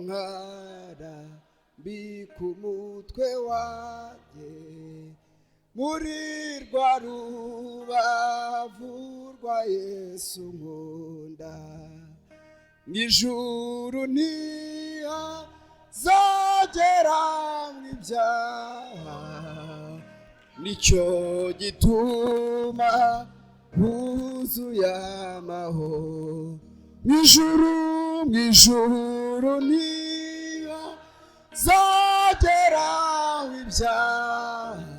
Nkara mbika umutwe wanjye muri rwa rubavu rwa Yesu nkunda. Mu ijuru ntihazagera mu ibyaha, nicyo gituma huzuye amahoro. Mu ijuru, mu ijuru ntihazagera ibyaha,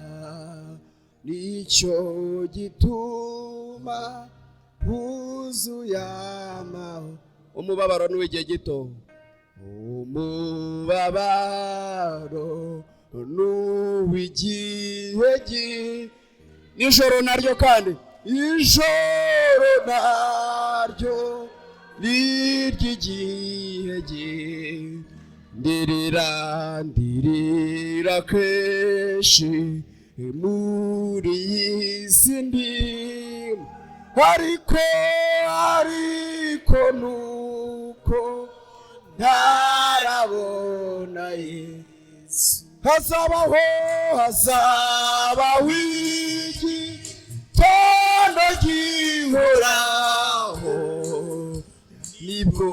nicyo gituma huzuye amahoro. Umubabaro ni uw'igihe gito, umubabaro ni uw'igihe gito. Nijoro naryo kandi, ijoro naryo ni iry'igihe gito. Ndirira, ndirira kenshi muri iyi si ndimo, ariko nuko ntarabona Yesu. Hazabaho, hazabaho igitondo gihoraho, nibwo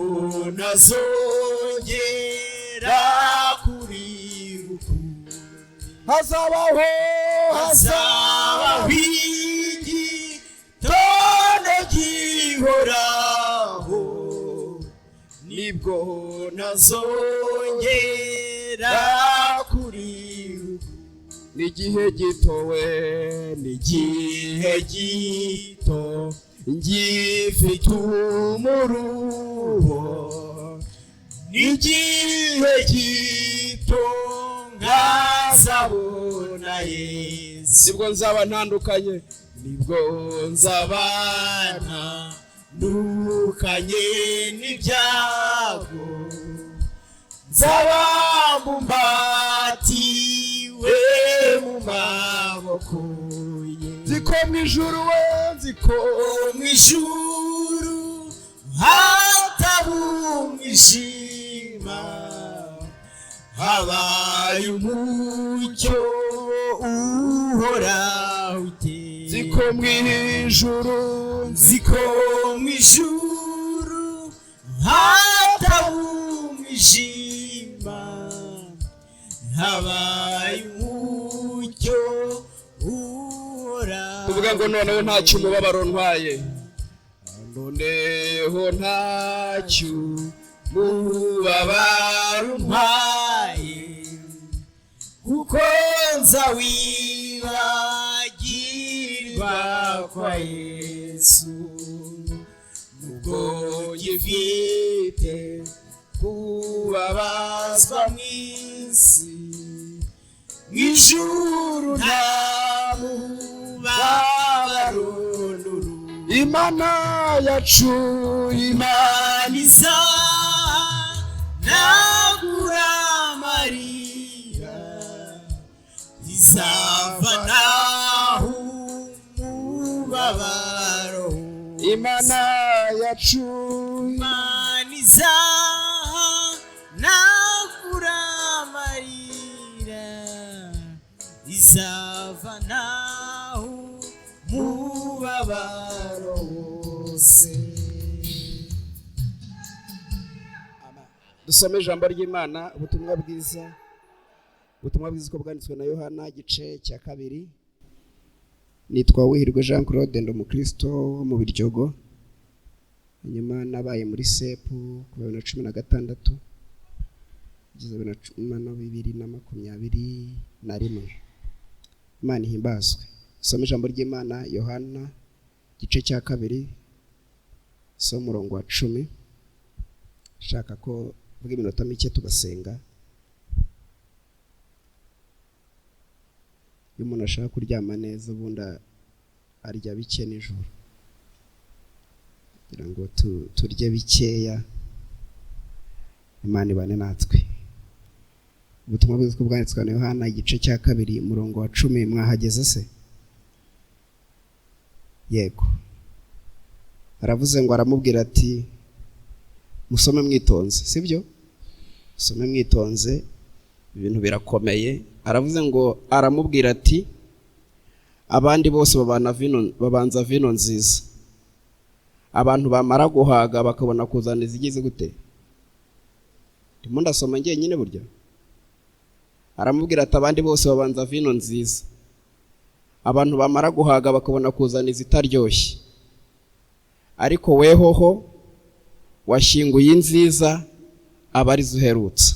ntazongera kuri. Hazabaho, hazabaho igitondo gihoraho, nibwo ntazongera kuri. N'igihe gito we, n'igihe gito ngifite umuruho, n'igihe gito nkazabona Yesu. Nibwo nzaba ntandukanye, nibwo nzaba ntandukanye n'ibyago, nzaba mbumbatiwe mu maboko ye. Nzi ko mu ijuru we, nzi ko mu ijuru hataba umwijima, habaye umucyo uhoraho iteka. Nzi ko mu ijuru, nzi ko mu ijuru hataba umwijima, habaye umucyo uhoraho. Tuvuga ngo noneho ntacyo umubabaro ntwaye, noneho ntacyo umubabaro ntwaye, kuko nza wibagirwa kwa Yesu, nubwo gifite kubabazwa mu isi, mu ijuru nta mubabaro n'uru. Imana yacu, Imana izahanagura amarira, izavanaho umubabaro. Imana yacu, Imana izahanagura amarira, izavanaho umubabaro wose. Dusome ijambo ry'Imana, ubutumwa bwiza, ubutumwa bwiza uko bwanditswe na Yohana, igice cya 2. Nitwa Wihirwe Jean Claude, ndi umukristo wo mu Biryogo. Hanyuma nabaye muri CEP kuva 2016 kugeza 2021. Imana ihimbazwe. Dusome ijambo ry'Imana, Yohana igice cya 2, so umurongo wa 10. Shaka ko mvuga iminota mike tugasenga. Iyo umuntu ashaka kuryama neza, ubundi arya bike nijoro, kugira ngo turye bikeya. Imana ibane natwe. Ubutumwa bwiza uko bwanditswe na Yohana, igice cya 2, umurongo wa 10. Mwahageze se? Yego. Aravuze ngo, aramubwira ati, musome mwitonze, sibyo? Some mwitonze, ibintu birakomeye. Aravuze ngo, aramubwira ati: "Abandi bose babana vino, babanza vino nziza, abantu bamara guhaga bakabona kuzana izigize gute?" Ndimo ndasoma njyenyine burya. Aramubwira ati: "Abandi bose babanza vino nziza, abantu bamara guhaga bakabona kuzana izitaryoshye, ariko wehoho washyinguye inziza, aba arizo uherutse."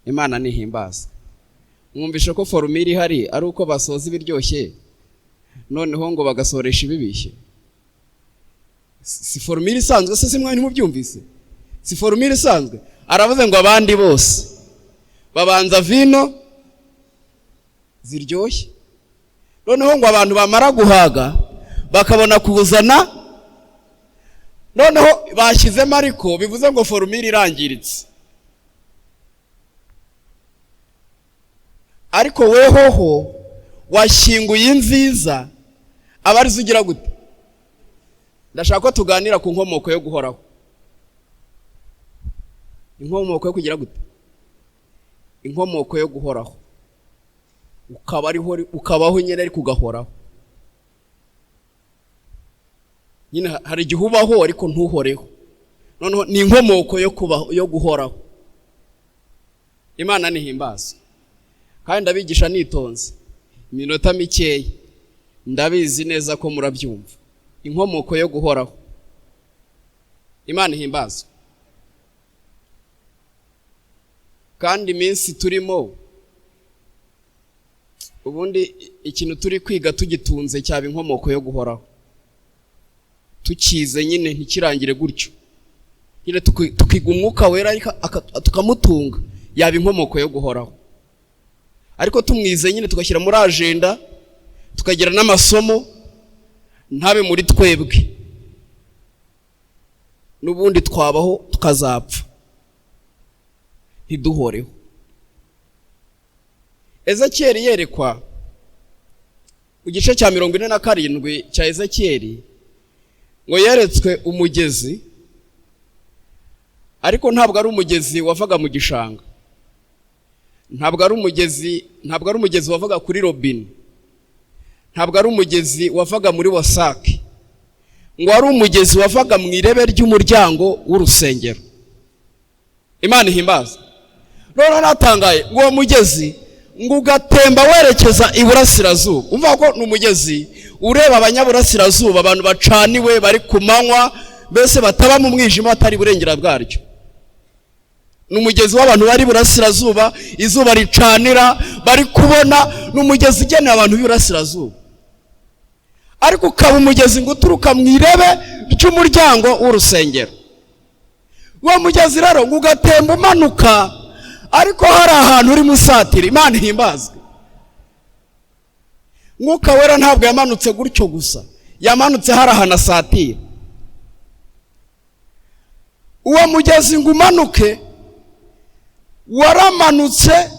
Imana nihimbaza. Mwumvishe ko formule ihari ari uko basoza ibiryoshye, noneho ngo bagasoresha ibibishye. Si formule isanzwe se? Si mwe ntimubyumvise? Si formule isanzwe? Aravuze ngo abandi bose babanza vino ziryoshye, noneho ngo abantu bamara guhaga bakabona kuzana, noneho bashyizemo, ariko bivuze ngo formule irangiritse. Ariko wehoho washyinguye inziza, aba arizo ugira gute? Ndashaka ko tuganira ku nkomoko yo guhoraho. Inkomoko yo kugira gute? Inkomoko yo guhoraho, ukaba ariho, ukabaho nyine, ariko ugahoraho nyine. Hari igihe ubaho ariko ntuhoreho. Noneho ni inkomoko yo kubaho, yo guhoraho. Imana nihimbaza. Kandi ndabigisha nitonze, iminota mikeya, ndabizi neza ko murabyumva. Inkomoko yo guhoraho. Imana ihimbaza. Kandi iminsi turimo, ubundi ikintu turi kwiga tugitunze cyaba inkomoko yo guhoraho, tukize nyine ntikirangire gutyo nyine, tukiga Umwuka Wera ariko tukamutunga, yaba inkomoko yo guhoraho. Ariko tumwize nyine, tugashyira muri agenda, tukagira n'amasomo, ntabe muri twebwe, n'ubundi twabaho tukazapfa ntiduhoreho. Ezekiyeli yerekwa mu gice cya 47 cya Ezekiyeli, ngo yeretswe umugezi, ariko ntabwo ari umugezi wavaga mu gishanga, ntabwo ari umugezi wavaga kuri robine, ntabwo ari umugezi wavaga muri WASAC, ngo ari umugezi wavaga mu irebe ry'umuryango w'urusengero. Imana ihimbaza. Noneho natangaye, ngo uwo mugezi ngo ugatemba werekeza iburasirazuba. Umva ko ni umugezi ureba abanyaburasirazuba, abantu bacaniwe, bari ku manywa, mbese bataba mu mwijima, batari iburengera bwaryo. Ni umugezi w'abantu bari iburasirazuba, izuba ricanira, bari kubona. Ni umugezi ugenewe abantu b'iburasirazuba, ariko ukaba umugezi ngo uturuka mu irebe ry'umuryango w'urusengero. Uwo mugezi rero ngo ugatemba umanuka, ariko hari ahantu urimo usatira. Imana ihimbazwe. Mwuka Wera ntabwo yamanutse gutyo gusa, yamanutse hari ahantu asatira. Uwo mugezi ngo umanuke, waramanutse,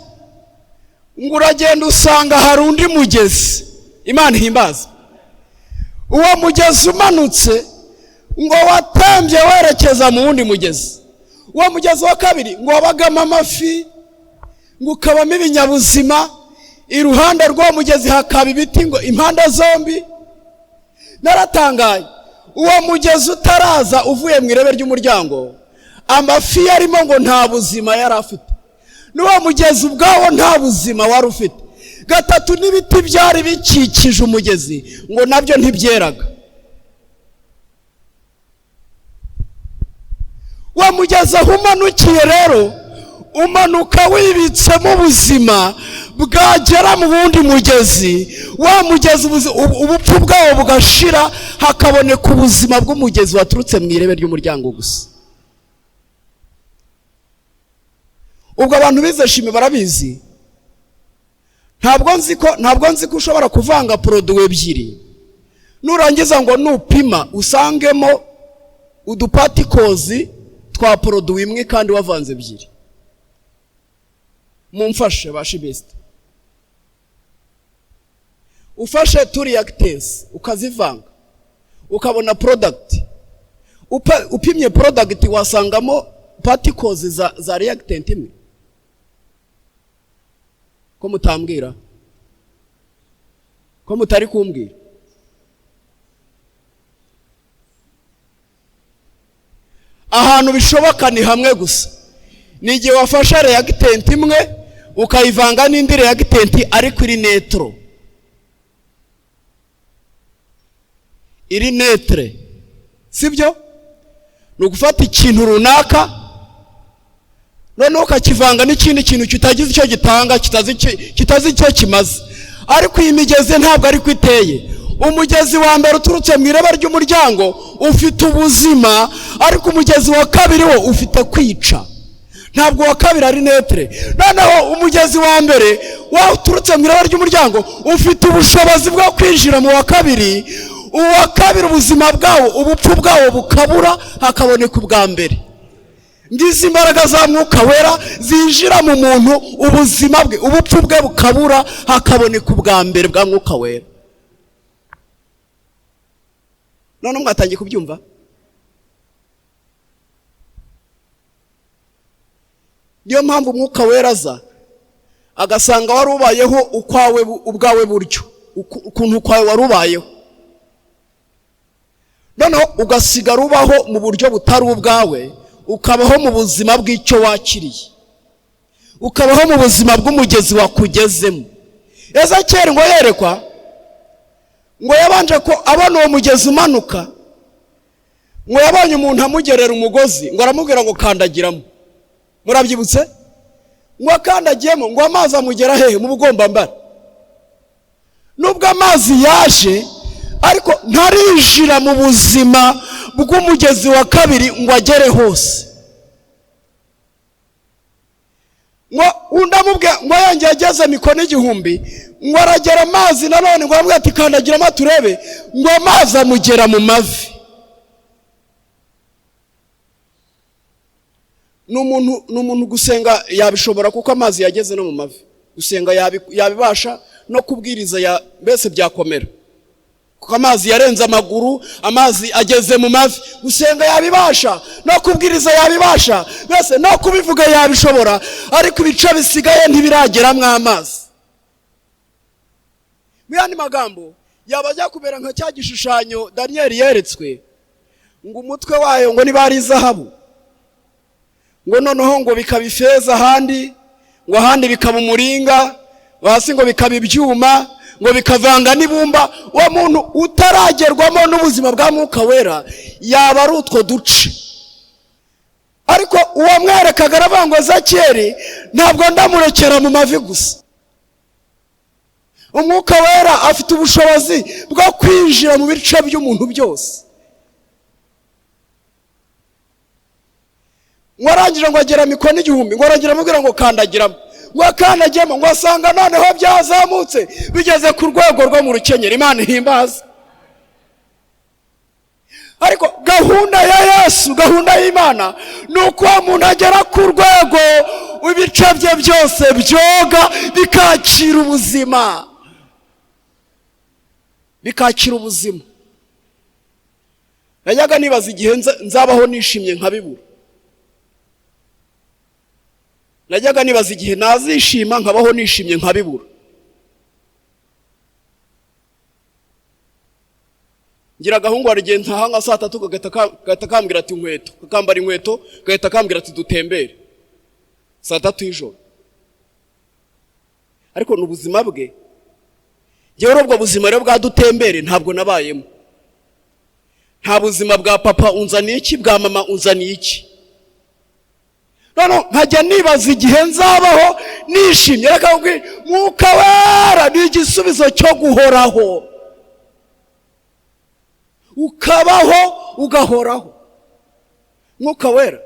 ngo uragenda usanga hari undi mugezi. Imana ihimbaza. Uwo mugezi umanutse ngo watembye werekeza mu wundi mugezi. Uwo mugezi wa kabiri ngo wabagamo amafi, ngo ukabamo ibinyabuzima. Iruhande rw'uwo mugezi hakaba ibiti ngo impande zombi. Naratangaye, uwo mugezi utaraza uvuye mu irebe ry'umuryango, amafi yarimo ngo nta buzima yari afite, n'uwo mugezi ubwawo nta buzima wari ufite. Gatatu, n'ibiti byari bikikije umugezi ngo nabyo ntibyeraga. Wa mugezi aho umanukiye rero, umanuka wibitsemo ubuzima, bwagera mu wundi mugezi, wa mugezi ubupfu bwawo bugashira, hakaboneka ubuzima bw'umugezi waturutse mu irebe ry'umuryango gusa. Ubwo abantu bize chimie barabizi. Ntabwo nzi ko ushobora kuvanga produit ebyiri, nurangiza ngo nupima usangemo uduparticles twa produit imwe kandi wavanze ebyiri. Mumfashe ba chimiste, ufashe two reactants ukazivanga ukabona product, upimye product wasangamo particles za reactant imwe? Ko mutambwira, ko mutari kumbwira? Ahantu bishoboka ni hamwe gusa, ni igihe wafashe reactant imwe ukayivanga n'indi reactant ariko iri neutral, iri neutre, sibyo? Ni ugufata ikintu runaka noneho ukakivanga n'ikindi kintu kitagize icyo gitanga, kitazi icyo kimaze. Ariko iyi migezi ntabwo ariko iteye. Umugezi wa mbere uturutse mu ireba ry'umuryango ufite ubuzima, ariko umugezi wa kabiri wo ufite kwica. Ntabwo uwa kabiri ari neutre. Noneho umugezi wa mbere wa uturutse mu ireba ry'umuryango ufite ubushobozi bwo kwinjira mu wa kabiri, uwa kabiri ubuzima bwawo, ubupfu bwawo bukabura, hakaboneka ubwa mbere. Ngizi imbaraga za Mwuka Wera zinjira mu muntu, ubuzima bwe, ubupfu bwe bukabura, hakaboneka ubwa mbere bwa Mwuka Wera. None mwatangiye kubyumva? Niyo mpamvu Umwuka Wera aza agasanga wari ubayeho ukwawe, ubwawe buryo, ukuntu ukwawe wari ubayeho, noneho ugasigara ubaho mu buryo butari ubwawe, ukabaho mu buzima bw'icyo wakiriye, ukabaho mu buzima bw'umugezi wakugezemo. Ezekiyeli ngo yerekwa, ngo yabanje ko abona uwo mugezi umanuka, ngo yabonye umuntu amugerera umugozi, ngo aramubwira ngo kandagiramo. Murabyibutse? Ngo akandagiyemo, ngo amazi amugera hehe? Mu bugombambari. Nubwo amazi yaje, ariko ntarinjira mu buzima bw'umugezi wa kabiri ngo agere hose. Ngo undi amubwira ngo yongeye ageze mikono 1000, ngo aragera amazi nanone, ngo aramubwira ati kandagiramo turebe, ngo amazi amugera mu mavi. Ni umuntu gusenga yabishobora kuko amazi yageze no mu mavi. Gusenga yabibasha, no kubwiriza mbese byakomera kuko amazi yarenze amaguru, amazi ageze mu mavi. Gusenga yabibasha, no kubwiriza yabibasha, mbese no kubivuga yabishobora, ariko ibice bisigaye ntibirageramo amazi. Mu yandi magambo, yaba ajya kubera nka cya gishushanyo Daniel yeretswe, ngo umutwe wayo ngo niba ari izahabu, ngo noneho ngo bikaba ifeza ahandi, ngo ahandi bikaba umuringa, hasi ngo bikaba ibyuma, ngo bikavanga n'ibumba. Uwo muntu utaragerwamo n'ubuzima bwa Mwuka Wera yaba ari utwo duce. Ariko uwamwerekaga aravuga ngo Ezekiyeli ntabwo ndamurekera mu mavi gusa. Umwuka Wera afite ubushobozi bwo kwinjira mu bice by'umuntu byose. Ngo arangije ngo agera mikono 1000, ngo aragira amubwira ngo kandagiramo, ngo akandagiyemo, ngo asanga noneho byazamutse bigeze ku rwego rwo mu rukenyero. Imana ihimbaza. Ariko gahunda ya Yesu, gahunda y'Imana ni uko uwo muntu agera ku rwego ibice bye byose byoga bikakira ubuzima, bikakira ubuzima. Najyaga nibaza igihe nzabaho nishimye nkabibura. Najyaga nibaza igihe nazishima nkabaho nishimye nkabibura. Ngira agahungu hari igihe ntaha nka saa tatu gahita kambwira ati inkweto, kakambara inkweto, gahita kambwira ati dutembere saa tatu y'ijoro. Ariko ni ubuzima bwe. Njyewe ubwo buzima rero bwa dutembere ntabwo nabayemo. Nta buzima bwa papa unzaniye iki, bwa mama unzaniye iki. Noneho nkajya nibaza igihe nzabaho nishimye. Reka nkubwire, Mwuka Wera ni igisubizo cyo guhoraho, ukabaho ugahoraho. Mwuka Wera,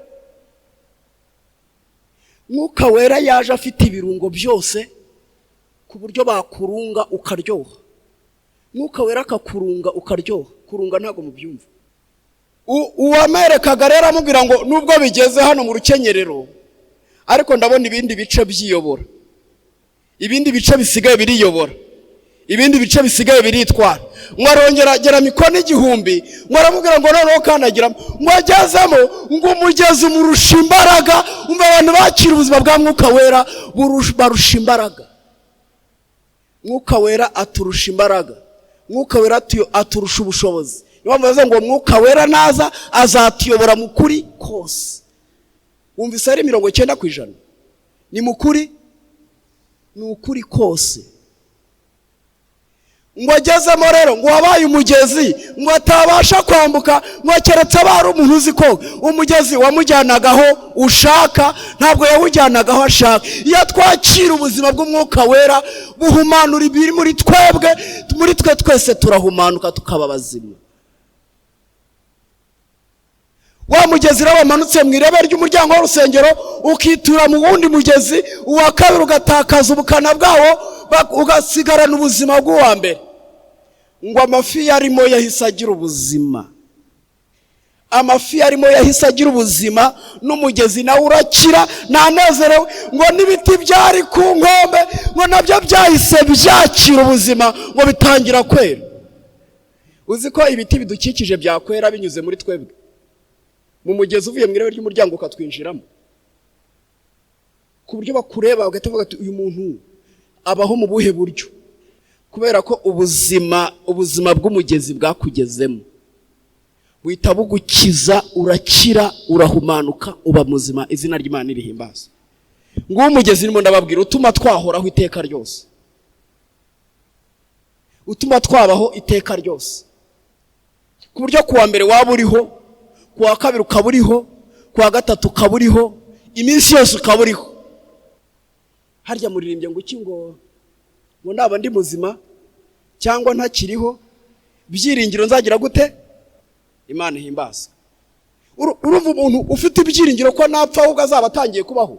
Mwuka Wera yaje afite ibirungo byose ku buryo bakurunga ukaryoha. Mwuka Wera akakurunga ukaryoha. Kurunga ntabwo mubyumva. Uwamerekaga rero amubwira ngo nubwo bigeze hano mu rukenyerero, ariko ndabona ibindi bice byiyobora, ibindi bice bisigaye biriyobora. Ibindi bice bisigaye biritwara. Ngo arongera agera mikono 1000, ngo aramubwira ngo noneho kandagiramo. Ngo agezemo, ngo umugezi umurusha imbaraga. Umva, abantu bakira ubuzima bwa Mwuka Wera barusha imbaraga. Mwuka Wera aturusha imbaraga, Mwuka Wera aturusha ubushobozi. Niyo mpamvu bavuze ngo Mwuka Wera naza azatuyobora mu kuri kose. Wumvise ari 90% ni mu kuri, ni ukuri kose. Ngo agezemo rero, ngo wabaye umugezi ngo atabasha kwambuka, ngo keretse aba ari umuntu uzi ko umugezi wamujyanagaho ushaka, ntabwo yawujyanagaho ashaka. Iyo twakira ubuzima bw'Umwuka Wera, buhumanura ibiri muri twebwe, muri twe twese turahumanuka tukaba bazima. Wa mugezi rero wamanutse mu irebe ry'umuryango w'urusengero ukitura mu wundi mugezi, uwa kabiri ugatakaza ubukana bwawo, ugasigarana ubuzima bw'uwa mbere. Ngo amafi yarimo yahise agira ubuzima, amafi yarimo yahise agira ubuzima, n'umugezi nawe urakira, ntanezerewe. Ngo n'ibiti byari ku nkombe, ngo nabyo byahise byakira ubuzima, ngo bitangira kwera. Uzi ko ibiti bidukikije byakwera binyuze muri twebwe, mu mugezi uvuye mu irebe ry'umuryango ukatwinjiramo, ku buryo bakureba bagahita bavuga ati uyu muntu abaho mu buhe buryo? Kubera ko ubuzima bw'umugezi bwakugezemo, buhita bugukiza, urakira, urahumanuka, uba muzima. Izina ry'Imana rihimbaza. Nguwo umugezi ndimo ndababwira, utuma twahoraho iteka ryose, utuma twabaho iteka ryose, ku buryo kuwa mbere waba uriho, kuwa kabiri ukaba uriho, kuwa gatatu ukaba uriho, iminsi yose ukaba uriho. Harya muririmbye ngo iki? Ngo naba ndi muzima cyangwa ntakiriho, ibyiringiro nzagira gute? Imana ihimbaza. Urumva umuntu ufite ibyiringiro ko napfa ahubwo azaba atangiye kubaho?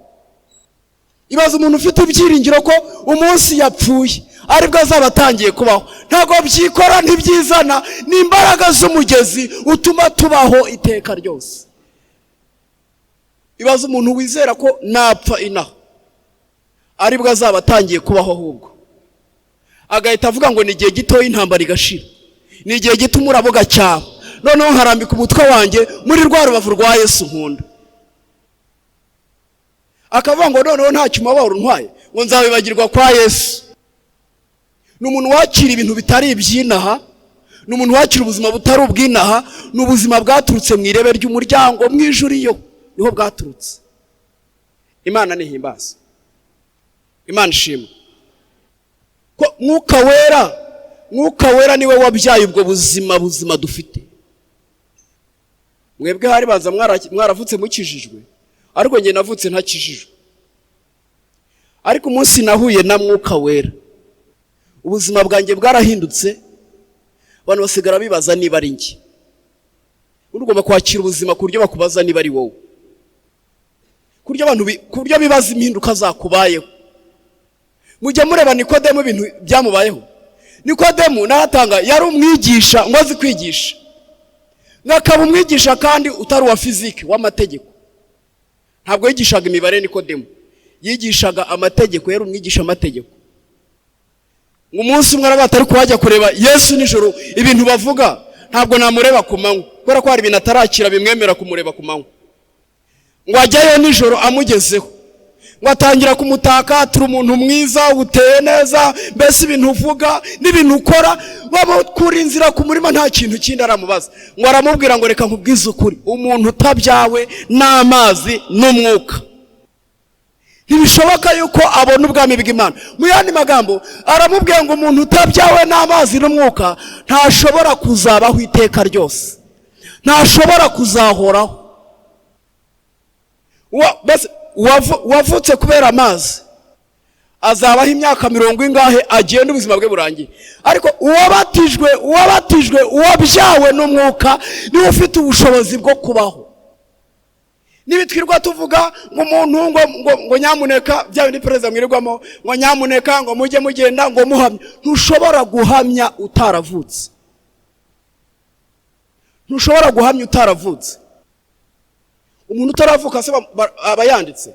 Ibaza umuntu ufite ibyiringiro ko umunsi yapfuye aribwo azaba atangiye kubaho. Ntabwo byikora, ntibyizana, ni imbaraga z'umugezi utuma tubaho iteka ryose. Ibaza umuntu wizera ko napfa inaha aribwo azaba atangiye kubaho, ahubwo agahita avuga ngo ni igihe gitoya intambara igashira, ni igihe gito umurabo ugacyaha, noneho nkarambika umutwe wanjye muri rwa rubavu rwa Yesu nkunda. Akavuga ngo noneho ntacyo umubabaro untwaye, ngo nzabibagirwa kwa Yesu. Ni umuntu wakira ibintu bitari iby'inaha, ni umuntu wakira ubuzima butari ubw'inaha, ni ubuzima bwaturutse mu irebe ry'umuryango mu ijuru, iyo niho bwaturutse. Imana nihimbaza, Imana ishimwe ko Mwuka Wera, Mwuka Wera niwe wabyaye ubwo buzima buzima dufite. Mwebwe hari baza mwaravutse mukijijwe, ariko njye navutse ntakijijwe. Ariko umunsi nahuye na Mwuka Wera, ubuzima bwanjye bwarahindutse, abantu basigara bibaza niba ari njye. Ugomba kwakira ubuzima ku buryo bakubaza niba ari wowe, ku buryo abantu ku buryo bibaza impinduka zakubayeho. Mujya mureba Nikodemu, ibintu byamubayeho. Nikodemu naratanga, yari umwigisha, ngo azi kwigisha, akaba umwigisha kandi utari uwa fiziki, w'amategeko. Ntabwo yigishaga imibare Nikodemu, yigishaga amategeko, yari umwigisha amategeko. Ngo umunsi umwe aravuga ati ariko wajya kureba Yesu nijoro, ibintu bavuga ntabwo namureba ku manywa, kubera ko hari ibintu atarakira bimwemera kumureba ku manywa. Ngo ajyayo nijoro, amugezeho ngo atangira kumutaka, turi umuntu mwiza, uteye neza, mbese ibintu uvuga n'ibintu ukora, bamukura inzira ku murima, nta kintu kindi aramubaza. Ngo aramubwira ngo reka nkubwize ukuri, umuntu utabyawe n'amazi n'umwuka ntibishoboka yuko abona ubwami bw'Imana. Mu yandi magambo aramubwira ngo umuntu utabyawe n'amazi n'umwuka ntashobora kuzabaho iteka ryose, ntashobora kuzahoraho. Wavutse kubera amazi azabaho imyaka mirongo ingahe, agenda ubuzima bwe burangiye. Ariko uwabatijwe, uwabyawe n'umwuka niwe ufite ubushobozi bwo kubaho. Nibitwirwa tuvuga ngo umuntu ngo nyamuneka, bya bindi perezida mwirirwamo, ngo nyamuneka ngo mujye mugenda ngo muhamye. Ntushobora guhamya utaravutse, ntushobora guhamya utaravutse. Umuntu utaravuka se aba yanditse?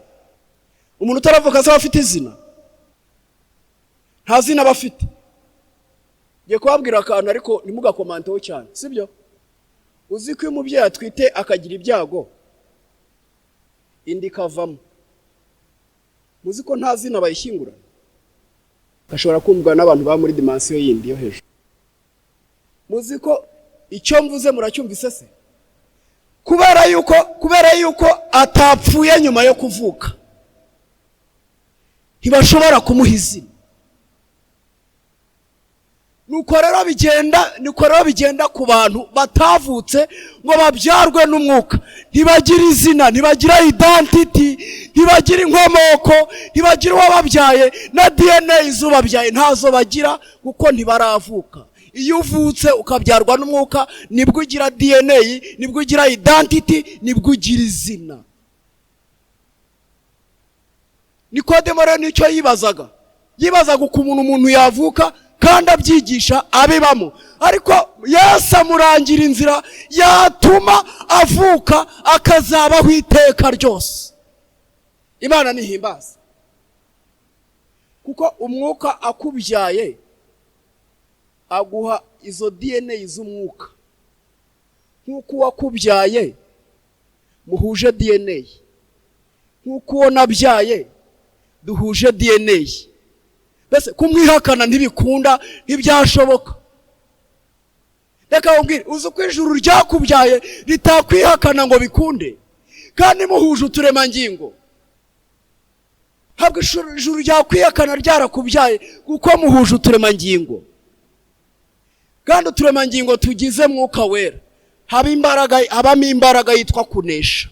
Umuntu utaravuka se aba afite izina? Nta zina aba afite. Ngiye kubabwira akantu, ariko ntimugakomanteho cyane, sibyo? Uzi ko iyo umubyeyi atwite akagira ibyago, inda ikavamo, muzi ko nta zina bayishyingura? Gashobora kumvwa n'abantu baba muri dimension yindi yo hejuru. Muzi ko icyo mvuze muracyumvise se? Kubera yuko atapfuye nyuma yo kuvuka, ntibashobora kumuha izina. Nuko rero bigenda ku bantu batavutse ngo babyarwe n'umwuka. Ntibagira izina, ntibagira identity, ntibagira inkomoko, ntibagira uwababyaye, na DNA izubabyaye ntazo bagira, kuko ntibaravuka. Iyo uvutse ukabyarwa n'umwuka, nibwo ugira DNA, nibwo ugira identity, nibwo ugira izina. Nikodemo rero nicyo yibazaga. Yibazaga ukuntu umuntu yavuka kandi abyigisha, abibamo, ariko Yesu amurangira inzira yatuma avuka akazabaho iteka ryose. Imana nihimbaza, kuko umwuka akubyaye aguha izo DNA z'umwuka, nk'uko uwakubyaye muhuje DNA, nk'uko uwo nabyaye duhuje DNA. Mbese kumwihakana ntibikunda, ntibyashoboka. Reka nkubwire, uzi ko ijuru ryakubyaye ritakwihakana ngo bikunde, kandi muhuje uturemangingo? Ntabwo ijuru ryakwihakana ryarakubyaye, kuko muhuje uturemangingo, kandi uturemangingo tugize Mwuka Wera haba imbaraga, habamo imbaraga yitwa kunesha.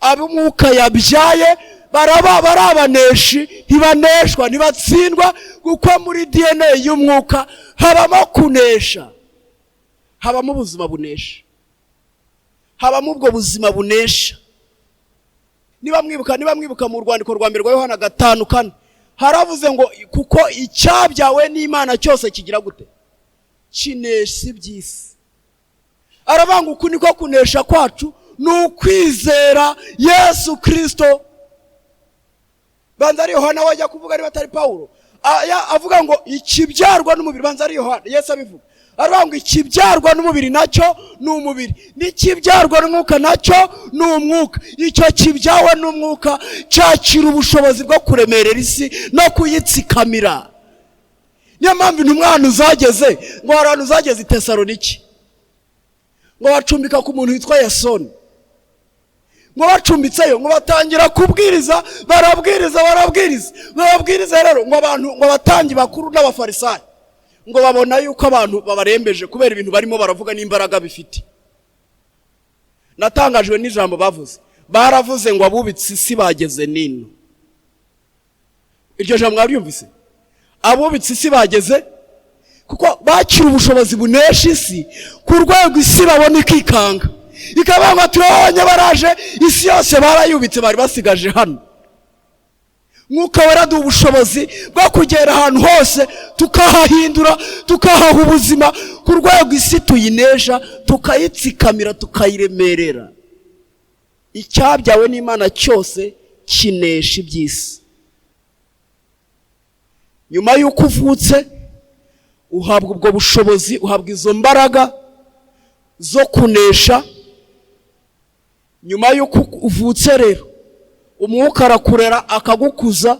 Abo umwuka yabyaye baraba bari abaneshi, ntibaneshwa, ntibatsindwa, kuko muri DNA y'umwuka habamo kunesha, habamo ubuzima bunesha, habamo ubwo buzima bunesha. Niba mwibuka mu rwandiko rwa mbere rwa Yohana 5:4, haravuze ngo kuko icyabyawe n'Imana cyose kigira gute? Kinesha iby'isi. Aravuga ngo uku niko kunesha kwacu, ni ukwizera Yesu Kirisito. Banza ari Yohana wajya kuvuga, niba atari Pawulo. Avuga ngo ikibyarwa n'umubiri, banza ari Yohana Yesu abivuga, aravuga ngo ikibyarwa n'umubiri nacyo ni umubiri, n'ikibyarwa n'umwuka nacyo ni umwuka. Icyo kibyawe n'umwuka cyakira ubushobozi bwo kuremerera isi no kuyitsikamira. Niyo mpamvu intumwa ahantu zageze, ngo hari ahantu zageze i Tesaloniki, ngo bacumbika ku muntu witwa Yasoni. Ngo bacumbitseyo, ngo batangira kubwiriza, barabwiriza, barabwiriza, ngo babwirize rero, ngo abantu, ngo abatambyi bakuru n'abafarisayo ngo babona yuko abantu babarembeje kubera ibintu barimo baravuga n'imbaraga bifite. Natangajwe n'ijambo bavuze. Baravuze ngo abubitse isi bageze nino. Iryo jambo mwaryumvise? Abubitse isi bageze, kuko bakira ubushobozi bunesha isi ku rwego isi babona ikikanga, ikavuga ngo turabonye baraje, isi yose barayubitse, bari basigaje hano. Mwuka Wera aduha ubushobozi bwo kugera ahantu hose, tukahahindura, tukahaha ubuzima ku rwego isi tuyinesha, tukayitsikamira, tukayiremerera. Icyabyawe n'Imana cyose kinesha iby'isi. Nyuma y'uko uvutse, uhabwa ubwo bushobozi, uhabwa izo mbaraga zo kunesha. Nyuma y'uko uvutse rero, umwuka arakurera, akagukuza.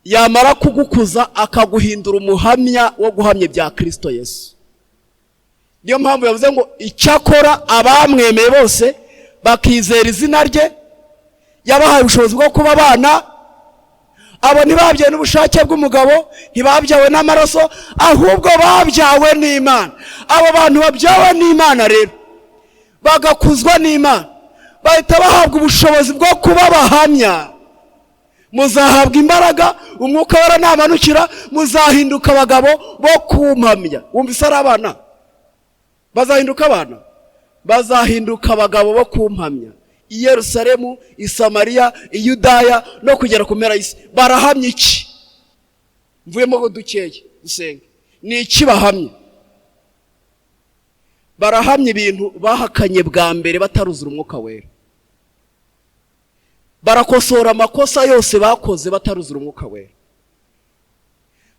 Yamara kugukuza, akaguhindura umuhamya wo guhamya ibya Kirisito Yesu. Niyo mpamvu yavuze ngo icyakora abamwemeye bose bakizera izina rye, yabahaye ubushobozi bwo kuba abana. Abo ntibabyawe n'ubushake bw'umugabo, ntibabyawe n'amaraso, ahubwo babyawe n'Imana. Abo bantu babyawe n'Imana rero, bagakuzwa n'Imana, bahita bahabwa ubushobozi bwo kuba abahamya. Muzahabwa imbaraga umwuka Wera namanukira, muzahinduka abagabo bo kumpamya. Wumvise ari abana bazahinduka abana, bazahinduka abagabo bo kumpamya i Yerusalemu, i Samariya, i Yudaya no kugera ku mpera y'isi. Barahamya iki? Mvuyemo dukeya dusenge. Ni iki bahamya? Barahamya ibintu bahakanye bwa mbere bataruzura Umwuka Wera. Barakosora amakosa yose bakoze bataruzura Umwuka Wera.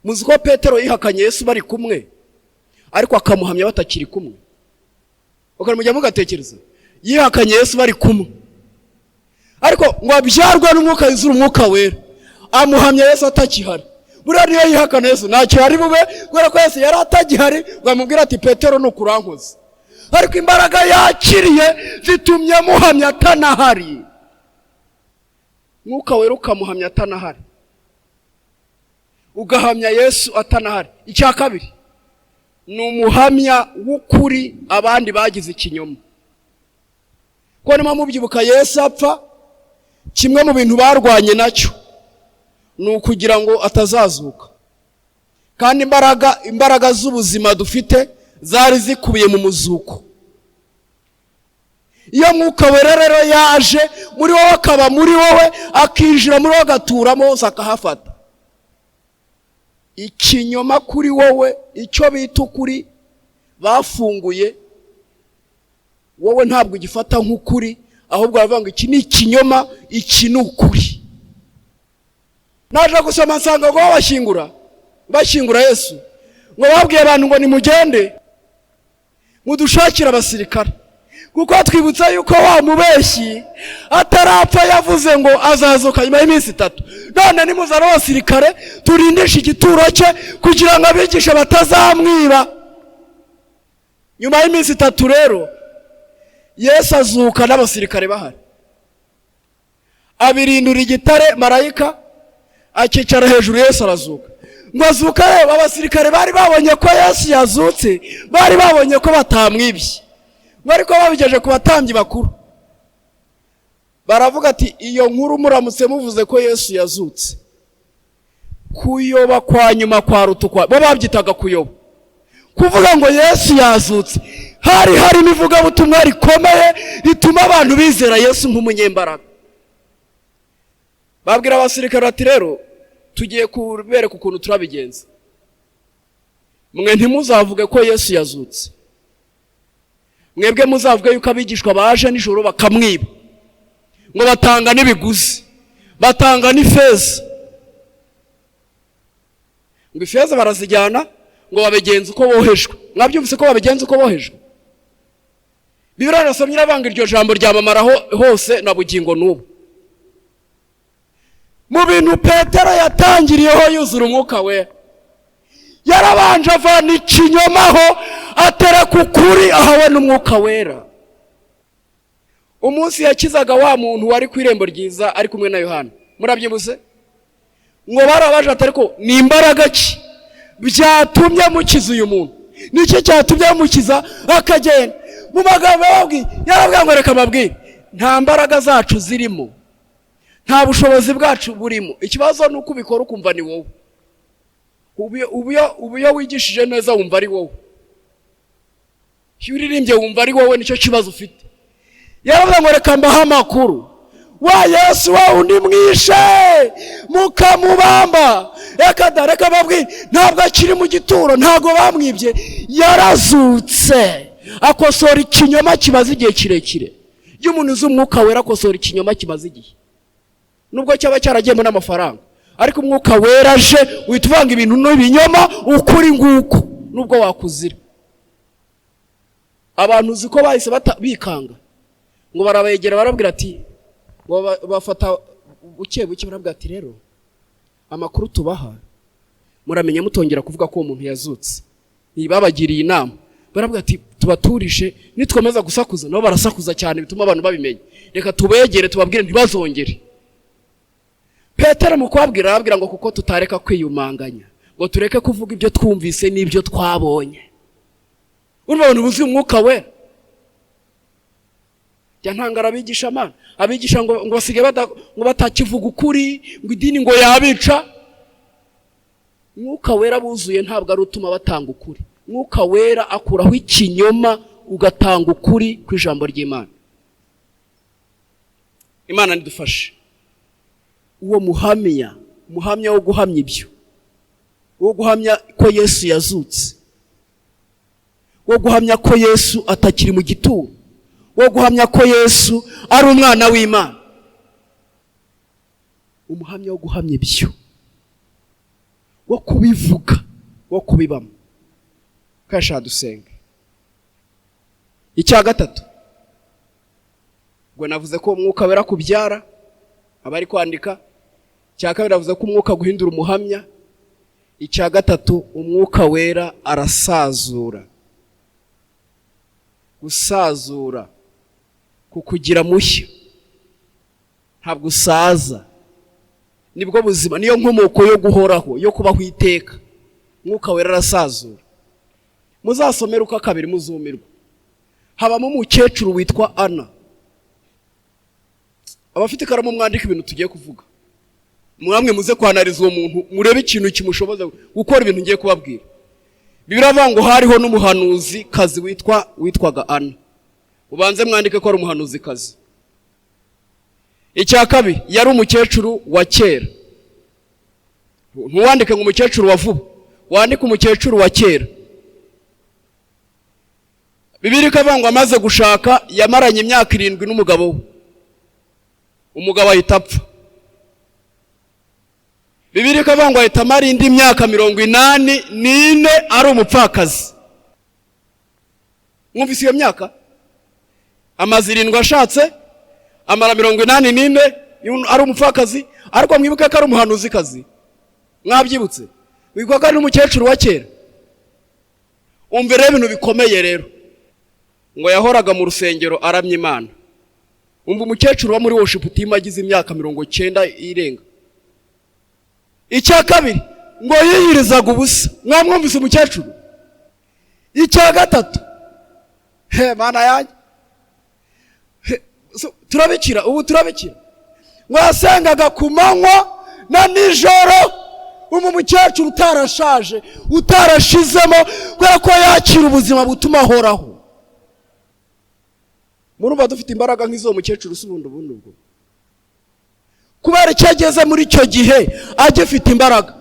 Muzi ko Petero yihakanye Yesu bari kumwe, ariko akamuhamya batakiri kumwe. Ukamujya mugatekereza, yihakanye Yesu bari kumwe, ariko ngo abyarwe n'umwuka yuzura umwuka wera, amuhamya Yesu atakihari. Buriya niyo yihakana Yesu ntacyo yari bube, kubera ko Yesu yari atagihari ngo amubwire ati Petero ni ukurankoze. Ariko imbaraga yakiriye zitumye amuhamya atanahari. Mwuka wera ukamuhamya atanahari, ugahamya Yesu atanahari. Icya kabiri ni umuhamya w'ukuri abandi bagize ikinyoma. Ko niba mubyibuka Yesu apfa, kimwe mu bintu barwanye nacyo ni ukugira ngo atazazuka. Kandi imbaraga z'ubuzima dufite zari zikubiye mu muzuko. Iyo mwuka wera rero yaje muri wowe, akaba muri wowe, akinjira muri wowe, agaturamo hose, akahafata. Ikinyoma kuri wowe, icyo bita ukuri bafunguye, wowe ntabwo ugifata nk'ukuri, ahubwo baravuga ngo iki ni ikinyoma, iki ni ukuri. Naje gusoma nsanga ngo bashyingura Yesu, ngo babwiye abantu ngo nimugende mudushakire abasirikare, kuko twibutsa yuko wa mubeshyi atarapfa yavuze ngo azazuka nyuma y'iminsi 3. None nimuzana abasirikare turindishe igituro cye kugira ngo abigishe batazamwiba. Nyuma y'iminsi 3 rero Yesu azuka n'abasirikare bahari, abirindura igitare, marayika akicara hejuru, Yesu arazuka. Ngo azuka rero, abasirikare bari babonye ko Yesu yazutse, bari babonye ko batamwibye, ariko babigeje ku batambyi bakuru baravuga ati iyo nkuru muramutse muvuze ko Yesu yazutse, kuyoba kwa nyuma kwa rutukwa, bo babyitaga kuyoba, kuvuga ngo Yesu yazutse. Hari harimo ivugabutumwa rikomeye rituma abantu bizera Yesu nk'umunyembaraga. Babwira abasirikare ati rero tugiye kubereka ukuntu turabigenza, mwe ntimuzavuge ko Yesu yazutse, mwebwe muzavuge yuko abigishwa baje nijoro bakamwiba, ngo batanga n'ibiguzi, batanga n'ifeza, ngo ifeza barazijyana ngo babigenze uko bohejwe. Mwabyumvise ko babigenze uko bohejwe? Bibiliya irasomye irabanga iryo jambo ryamamara hose na bugingo n'ubu. Mu bintu Petero yatangiriyeho yuzura umwuka we, yarabanje avana ikinyomaho atereka ukuri ahawe n'umwuka wera. Umunsi yakizaga wa muntu wari ku irembo ryiza ari kumwe na Yohana, murabyibuse? Ngo barabaje ati ariko ni imbaraga ki byatumye mukiza uyu muntu? Niki cyatumye mukiza akagenda? Mu magambo yababwiye yarababwiye ngo reka mbabwire, nta mbaraga zacu zirimo, nta bushobozi bwacu burimo. Ikibazo ni uko ubikora ukumva ni wowe. Ubu iyo wigishije neza wumva ari wowe, iyo uririmbye wumva ari wowe, nicyo kibazo ufite. Yaravuga ngo reka mbahe amakuru, wa Yesu wa undi mwishe mukamubamba, reka da, reka mbabwire, ntabwo akiri mu gituro, ntabwo bamwibye, yarazutse. Akosora ikinyoma kimaze igihe kirekire. Iyo umuntu uzi umwuka wera akosora ikinyoma kimaze igihe, nubwo cyaba cyaragiyemo n'amafaranga, ariko umwuka wera aje uhita uvanga ibintu n'ibinyoma, ukuri nguko nubwo wakuzira. Abantu uzi ko bahise bikanga, ngo barabegera barabwira ati, ngo bafata buke buke barabwira ati rero amakuru tubaha muramenye mutongera kuvuga ko uwo muntu yazutse. Ntibabagiriye inama, barabwira ati tubaturishe, nitwemeza gusakuza nabo barasakuza cyane bituma abantu babimenya, reka tubegere tubabwire ntibazongere. Petero mu kubabwira arababwira ngo kuko tutareka kwiyumanganya, ngo tureke kuvuga ibyo twumvise n'ibyo twabonye. Urumva abantu buzuye umwuka wera. Jya ntangara abigisha Mana, abigisha ngo basige ngo batakivuga ukuri, ngo idini ngo yabica. Mwuka wera buzuye ntabwo ari utuma batanga ukuri. Mwuka wera akuraho ikinyoma ugatanga ukuri ku ijambo ry'Imana. Imana nidufashe. Uwo muhamya, muhamya wo guhamya ibyo, wo guhamya ko Yesu yazutse, wo guhamya ko Yesu atakiri mu gituro, wo guhamya ko Yesu ari umwana w'Imana, umuhamya wo guhamya ibyo, Wo kubivuga, wo kubibamo. Kasha dusenga. Icya gatatu, ubwo navuze ko Umwuka Wera kubyara abari kwandika. Icya kabiri, navuze ko Umwuka guhindura umuhamya. Icya gatatu, Umwuka Wera arasazura. Gusazura, kukugira mushya, ntabwo usaza, nibwo buzima, niyo nkomoko yo guhoraho, yo kubaho iteka. Mwuka Wera arasazura. Muzasomere uko kabiri, muzumirwa. Habamo umukecuru witwa Ana. Abafite ikaramu mwandika ibintu tugiye kuvuga. Mwamwe muze kwanariza uwo muntu, murebe ikintu kimushoboza gukora ibintu ngiye kubabwira. Biravuga ngo hariho n'umuhanuzi kazi witwaga Ana. Ubanze mwandike ko ari umuhanuzi kazi. Icya kabiri, yari umukecuru wa kera. Ntuwandike ngo umukecuru wa vuba, wandike umukecuru wa kera. Bibiliya ikavuga ngo amaze gushaka yamaranye imyaka 7 n'umugabo we, umugabo ahita apfa. Bibiliya ikavuga ngo ahita amara indi myaka 84 ari umupfakazi. Mwumvise iyo myaka? Amaze 7 ashatse, amara 84 ari umupfakazi. Ariko mwibuke ko ari umuhanuzikazi. Mwabyibutse? Wibuka ko ari n'umukecuru wa kera. Umva rero ibintu bikomeye rero. Ngo yahoraga mu rusengero aramya Imana. Umva, umukecuru wa muri worship team agize imyaka 90 irenga. Icya kabiri, ngo yiyirizaga ubusa. Mwamwumvise umukecuru? Icya gatatu, he Mana yanjye! He, so, turabikira ubu, turabikira. Ngo yasengaga ku manywa na nijoro. Umu mukecuru utarashaje, utarashizemo, kubera ko yakira ubuzima butuma ahoraho. Murumva dufite imbaraga nk'iz'uwo mukecuru si ubundi ubundi ubwo? Kubera icyo ageze muri icyo gihe agifite imbaraga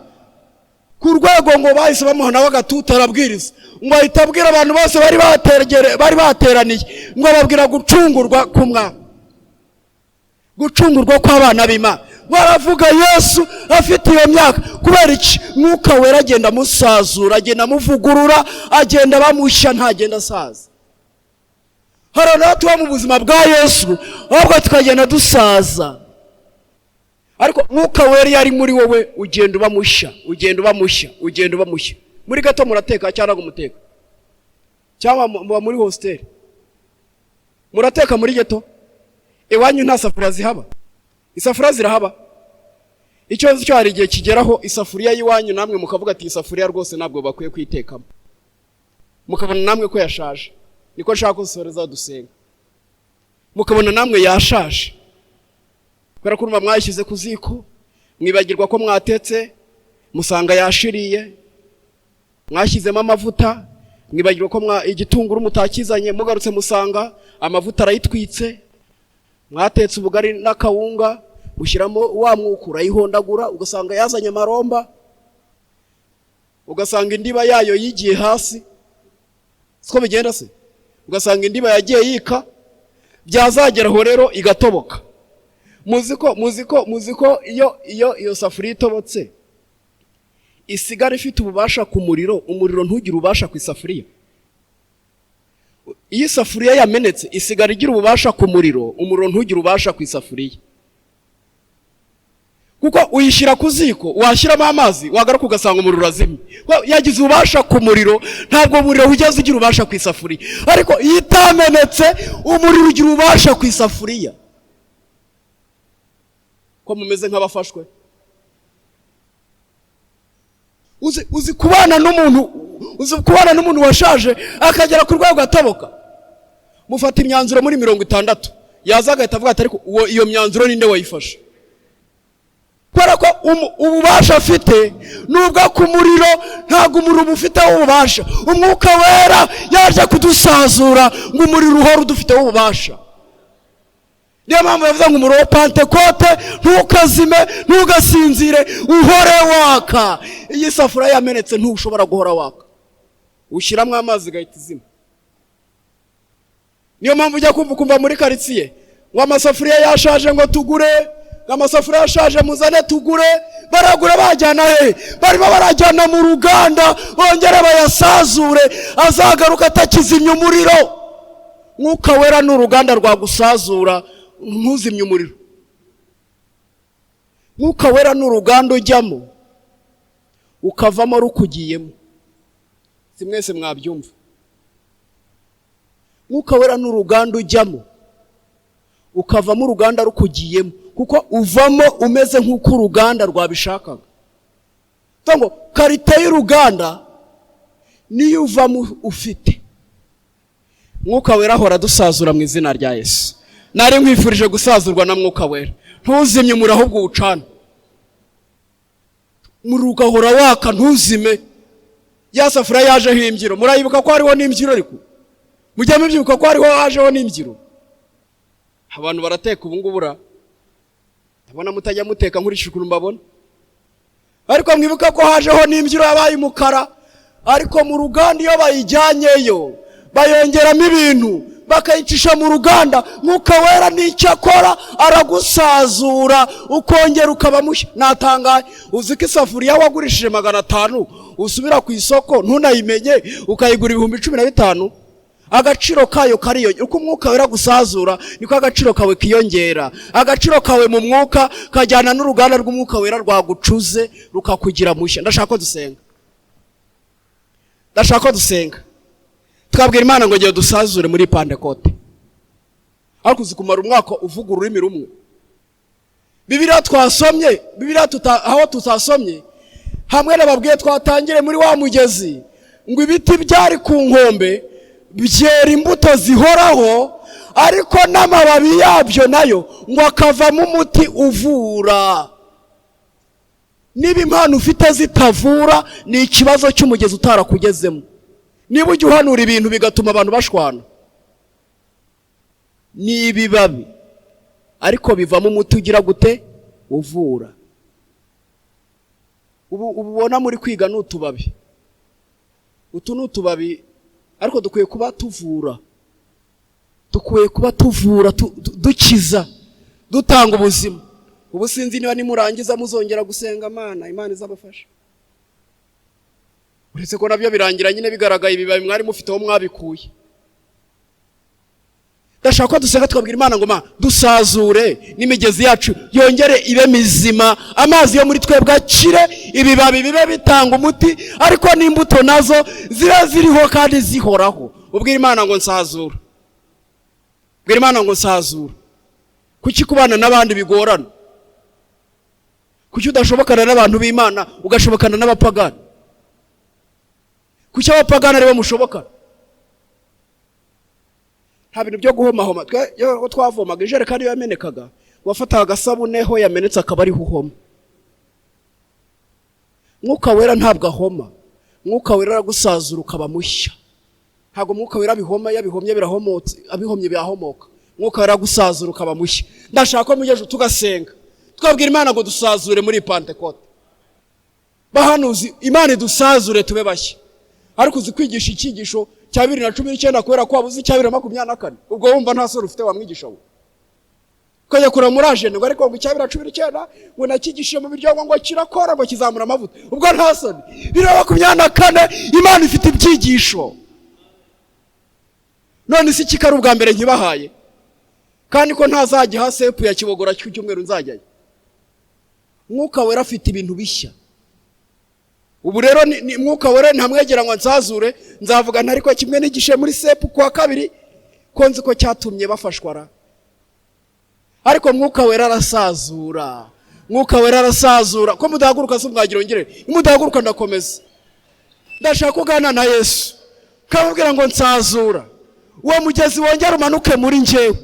ku rwego ngo bahise bamuha nawe agatuta, arabwiriza. Ngo ahita abwira abantu bose bari bateraniye, ngo ababwira gucungurwa k'umwami, gucungurwa kw'abana b'Imana. Ngo aravuga Yesu afite iyo myaka. Kubera iki? Mwuka Wera agenda amusazura, agenda amuvugurura, agenda bamushya, ntagenda asaza. Hari abantu tuba mu buzima bwa Yesu ahubwo tukagenda dusaza, ariko Mwuka Wera iyo ari muri wowe ugenda uba mushya, ugenda uba mushya, ugenda uba mushya. Muri gato murateka cyangwa muteka, cyangwa muba muri hostel murateka? Muri ghetto iwanyu nta safuriya zihaba? Isafuriya zirahaba. Icyo nzi cyo, hari igihe kigeraho isafuriya y'iwanyu namwe mukavuga ati: "Isafuriya rwose ntabwo bakwiye kuyitekamo." Mukabona namwe ko yashaje. Niko nshaka ko dusenga. Mukabona namwe yashaje kubera ko urumva mwayishyize ku ziko, mwibagirwa ko mwatetse, musanga yashiriye. Mwashyizemo amavuta, mwibagirwa ko igitunguru mutakizanye, mugarutse musanga amavuta arayitwitse. Mwatetse ubugari n'akawunga, mushyiramo wa mwuka, urayihondagura, ugasanga yazanye amaromba, ugasanga indiba yayo yigiye hasi. Siko bigenda se? Ugasanga indiba yagiye yika, byazagera aho rero igatoboka. Muzi ko iyo safuriya itobotse isigara ifite ububasha ku muriro, umuriro ntugire ububasha ku isafuriya. Iyo isafuriya yamenetse isigara igira ububasha ku muriro, umuriro ntugire ububasha ku isafuriya, kuko uyishyira ku ziko, washyiramo amazi, wagaruka ugasanga umuriro urazimye. Yagize ububasha ku muriro, ntabwo umuriro wigeze ugira ububasha ku isafuriya. Ariko iyo itamenetse, umuriro ugira ububasha ku isafuriya. Ko mumeze nk'abafashwe? Uzi kubana n'umuntu washaje akagera ku rwego atoboka? Mufata imyanzuro muri 60, yaza agahita avuga ati: "Ariko iyo myanzuro ninde wayifashe?" Kubera ko ububasha afite nubwo ku muriro, ntabwo umuriro uba ufiteho ububasha. Umwuka Wera yaje kudusazura ngo umuriro uhore udufiteho ububasha. Niyo mpamvu yavuze ngo umuriro wa Pantekote ntukazime, ntugasinzire, uhore waka. Iyo isafuriya yamenetse ntushobora guhora waka, ushyiramo amazi igahita izima. Niyo mpamvu ujya kumva ukumva muri karitsiye ngo amasafuriya yashaje, ngo tugure. Amasafuriya ashaje muzane tugure. Baragura bajyana he? Barimo barajyana mu ruganda, bongere bayasazure, azagaruka atakizimya umuriro. Mwuka Wera ni uruganda rwagusazura ntuzimye umuriro. Mwuka Wera ni uruganda ujyamo ukavamo rukugiyemo. Si mwese mwabyumva. Mwuka Wera ni uruganda ujyamo ukavamo uruganda rukugiyemo, kuko uvamo umeze nk'uko uruganda rwabishakaga. Ngo qualité y'uruganda niyo uvamo ufite. Mwuka Wera ahora dusazura mu izina rya Yesu. Nari nkwifurije gusazurwa na Mwuka Wera, ntuzimye umuriro ahubwo uwucana. Umuriro ugahora waka, ntuzime. Ya safuriya yajeho imbyiro, murayibuka ko hariho n'imbyiro? Ariko mujya mubyibuka ko hariho hajeho n'imbyiro? Abantu barateka ubu ngubu ra, ndabona mutajya muteka nkurikije ukuntu mbabona. Ariko mwibuka ko hajeho n'imbyiro yabaye umukara. Ariko mu ruganda iyo bayijyanyeyo bayongeramo ibintu, bakayicisha mu ruganda. Mwuka Wera n'icyo akora, aragusazura ukongera ukaba mushya. Natangaye, uzi ko isafuriya wagurishije 500 usubira ku isoko ntunayimenye, ukayigura 15,000? Agaciro kayo kariyongera. Uko Umwuka Wera gusazura niko agaciro kawe kiyongera. Agaciro kawe mu mwuka kajyana n'uruganda rw'Umwuka Wera rwagucuze rukakugira mushya. Ndashaka ko dusenga, ndashaka ko dusenga twabwira Imana ngo ngiye dusazure muri Pantekote. Ariko uzi kumara umwaka uvuga ururimi rumwe? Bibiliya twasomye, Bibiliya aho tutasomye hamwe nababwiye, twatangire muri wa mugezi, ngo ibiti byari ku nkombe byera imbuto zihoraho, ariko n'amababi yabyo nayo ngo akavamo umuti uvura. Niba impano ufite zitavura, ni ikibazo cy'umugezi utarakugezemo. Niba ujya uhanura ibintu bigatuma abantu bashwana, ni ibibabi ariko bivamo umuti ugira gute? Uvura. Ubu ubona muri kwiga ni utubabi, utu ni utubabi, ariko dukwiye kuba tuvura, dukwiye kuba tuvura, dukiza, dutanga ubuzima. Ubu sinzi niba nimurangiza muzongera gusenga Imana, Imana izabafasha. Uretse ko nabyo birangira nyine bigaragaye ibibabi mwari mufite aho mwabikuye. Ndashaka ko dusenga tukabwira Imana ngo: "Ma, dusazure n'imigezi yacu yongere ibe mizima, amazi yo muri twebwe akire, ibibabi bibe bitanga umuti, ariko n'imbuto nazo zibe ziriho kandi zihoraho." Ubwira Imana ngo nsazura, ubwira Imana ngo nsazura. Kuki kubana n'abandi bigorana? Kuki udashobokana n'abantu b'Imana ugashobokana n'abapagani? Kuki abapagani aribo mushobokana? Nta bintu byo guhomahoma. Twe iyo twavomaga, ijerekani iyo yamenekaga, wafataga agasabune ho yamenetse akaba ariho uhoma. Mwuka Wera ntabwo ahoma. Mwuka Wera aragusazura ukaba mushya. Ntabwo Mwuka Wera abihoma. Iyo abihomye birahomotse, abihomye birahomoka. Mwuka Wera aragusazura ukaba mushya. Ndashaka ko mugejo tugasenga twabwira Imana ngo dusazure muri Pantekote. Bahanuzi, Imana idusazure tube bashya. Ariko uzi kwigisha icyigisho cya 2019 kubera ko wabuze icya 2024? Ubwo wumva nta soni ufite wamwigisha we? Ukajya kureba muri agenda ngo ariko ngo icya 2019 ngo nakigishije mu biryogo, ngo kirakora, ngo kizamura amavuta. Ubwo nta soni? 2024 Imana ifite ibyigisho. None si kikari ubwa mbere nkibahaye, kandi ko ntazajya ha CEP ya Kibogora cy'cyumweru nzajyayo. Mwuka Wera afite ibintu bishya. Ubu rero ni Mwuka Wera ntamwegera ngo nsazure, nzavuga nti: "Ariko kimwe nigishe muri CEP kuwa kabiri, ko nzi ko cyatumye bafashwa ra?" Ariko Mwuka Wera arasazura, Mwuka Wera arasazura. Ko mudahaguruka se mwagira ngire? Nimudahaguruka ndakomeza. Ndashaka kuganira na Yesu, kamubwira ngo nsazura, uwo mugezi wongere umanuke muri njyewe.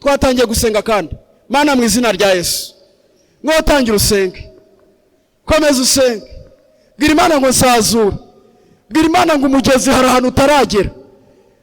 Twatangiye gusenga kandi. Mana, mu izina rya Yesu, mwotangira usenge, komeza usenge. Bwira Imana ngo nsazura. Bwira Imana ngo umugezi hari ahantu utaragera.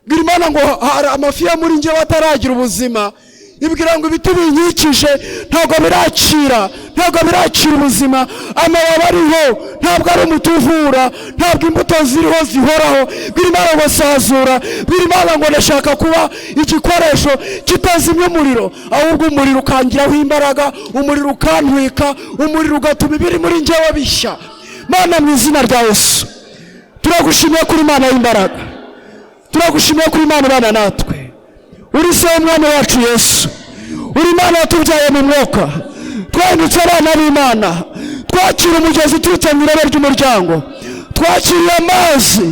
Bwira Imana ngo hari amafi yo muri njyewe ataragira ubuzima. Ibwira ngo ibiti binkikije ntabwo birakira, ntabwo birakira ubuzima. Amababi ariho ntabwo ari umuti uvura, ntabwo imbuto ziriho zihoraho. Bwira Imana ngo sazura, bwira Imana ngo ndashaka kuba igikoresho kitazimya umuriro, ahubwo umuriro ukangiraho imbaraga, umuriro ukantwika, umuriro ugatuma ibiri muri njyewe bishya. Mana, mu izina rya Yesu, turagushimiye kuri Imana y'imbaraga, turagushimiye kuri Imana ibana natwe. Uri se w'Umwami wacu Yesu, uri Imana yatubyaye mu mwuka, twahindutse abana b'Imana, twakira umugezi uturutse mu irebe ry'umuryango, twakiriye amazi,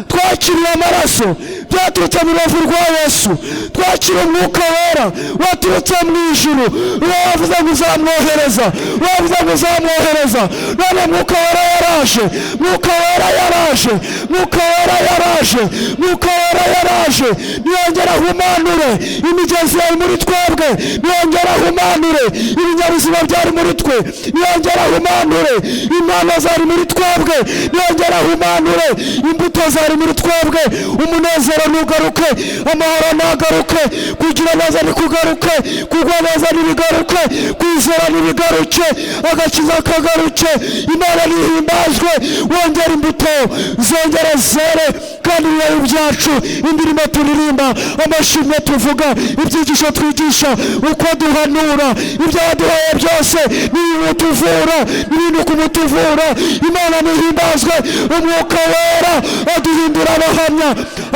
twakiriye amaraso byaturutse mu rubavu rwa Yesu, twakiriye Umwuka Wera waturutse mu ijuru. Wavuze ngo uzamwohereza, wavuze ngo uzamwohereza. None Mwuka Wera yaraje, Mwuka Wera yaraje, Mwuka Wera yaraje, Mwuka Wera yaraje. Niyongera ahumanure imigezi yari muri twebwe, niyongera ahumanure ibinyabuzima byari muri twe, niyongera ahumanure impano zari muri twebwe, niyongera ahumanure imbuto zari muri twebwe. Umunezero ntugaruke, amahoro ntagaruke, kugira neza ntikugaruke, kugwa neza ntibigaruke, kwizera ntibigaruke, agakiza kagaruke. Imana nihimbazwe. Wongera imbuto zongera zere, kandi ibibabi byacu, indirimbo turirimba, amashimwe tuvuga, ibyigisho twigisha, uko duhanura, ibyo waduhaye byose ni ibintu tuvura, ni ibintu kumutuvura. Imana nihimbazwe. Umwuka Wera aduhindura abahamya,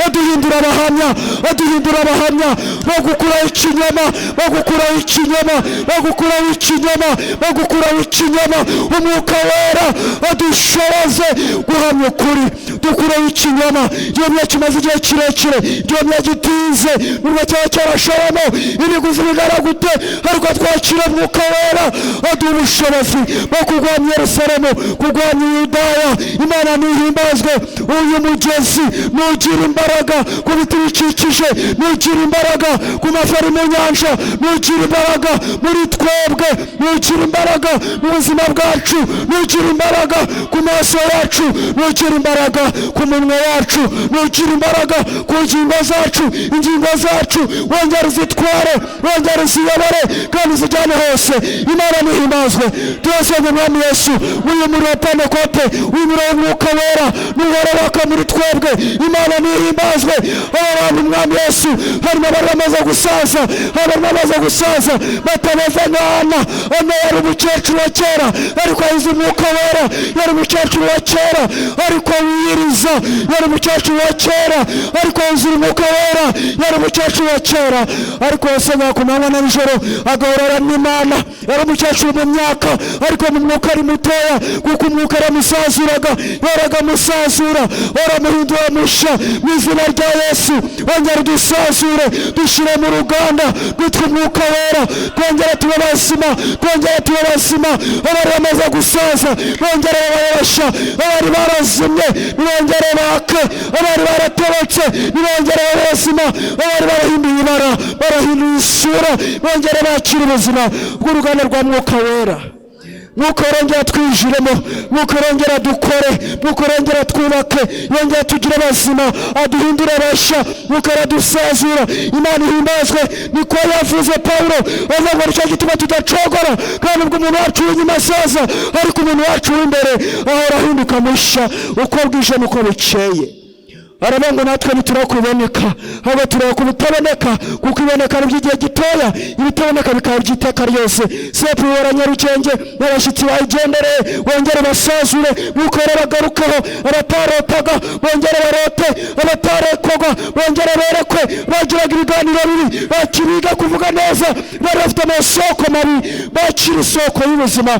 aduhindura abahamya, aduhindura abahamya bo gukuraho ikinyoma, bo gukuraho ikinyoma, bo gukuraho ikinyoma, bo gukuraho ikinyoma. Umwuka Wera adushoboze guhamya ukuri, dukureho ikinyoma. Igihomya kimaze igihe kirekire, igihomya gitinze, nubwo cyaba cyarashoramo ibiguzi bingana gute, ariko twakira Umwuka Wera aduha ubushobozi bwo kurwanya Yerusalemu, kurwanya Yudaya. Imana nihimbazwe. Uyu mugezi nugira imbaraga ku biti bikikije, nugira imbaraga ku mafi ari mu nyanja, nugira imbaraga muri twebwe, nugira imbaraga mu buzima bwacu, nugira imbaraga ku maso yacu, nugira imbaraga ku munwa wacu, nugira imbaraga ku ngingo zacu. Ingingo zacu wongera uzitware, wongera uziyobore kandi uzijyane hose. Imana nihimbazwe. Turasenga Umwami Yesu, uyu muriro wa Pentekote, uyu muriro w'Umwuka Wera nuhora waka muri twebwe. Imana nihimbazwe. Aba bantu, Umwami Yesu, harimo abari bamaze gusaza, hari abari bamaze gusaza batameze nk'Ana. Ana yari umukecuru wa kera, ariko yahize Umwuka Wera. Yari umukecuru wa kera, ariko wiyiriza. Yari umukecuru wa kera, ariko yuzura Umwuka Wera. Yari umukecuru wa kera, ariko yasengaga ku manywa na nijoro, agahorana n'Imana. Yari umukecuru mu myaka, ariko mu mwuka ari mutoya, kuko umwuka yaramusazuraga, yaraga musazura, waramuhindura musha. Mu izina rya Yesu, wongera udusazure, dushyire mu ruganda rwitwa Umwuka Wera, twongere tube bazima, twongere tube bazima. Abari bamaze gusaza bongere babe bashya, abari barazimye nibongere bake, abari baratobotse nibongere babe bazima, abari barahinduye ibara, barahinduye isura, bongere bakira ubuzima bw'uruganda rwa Mwuka Wera. Mwuka wongera twinjiremo, Mwuka wongera dukore, Mwuka wongera twubake, yongera tugire abazima, aduhindure abashya. Mwuka aradusazura. Imana ihimbazwe. Niko yavuze Pawulo, avuga ngo nicyo gituma tudacogora, kandi ubwo umuntu wacu w'inyuma asaza, ariko umuntu wacu w'imbere ahora ahinduka mushya uko bwije n'uko bukeye. Aravuga ngo natwe ntiturakuboneka, ahubwo tureba ku bitaboneka, kuko iboneka ari iby'igihe gitoya, ibitaboneka bikaba iby'iteka ryose. Sepu wa Nyarugenge n'abashyitsi bayigendereye, wongere basazure. Nk'uko rero bagarukeho, abatarotaga bongere barote, abatarekwaga bongere berekwe, bagiraga ibiganiro bibi bakibiga kuvuga neza, bari bafite amasoko mabi bakira isoko y'ubuzima.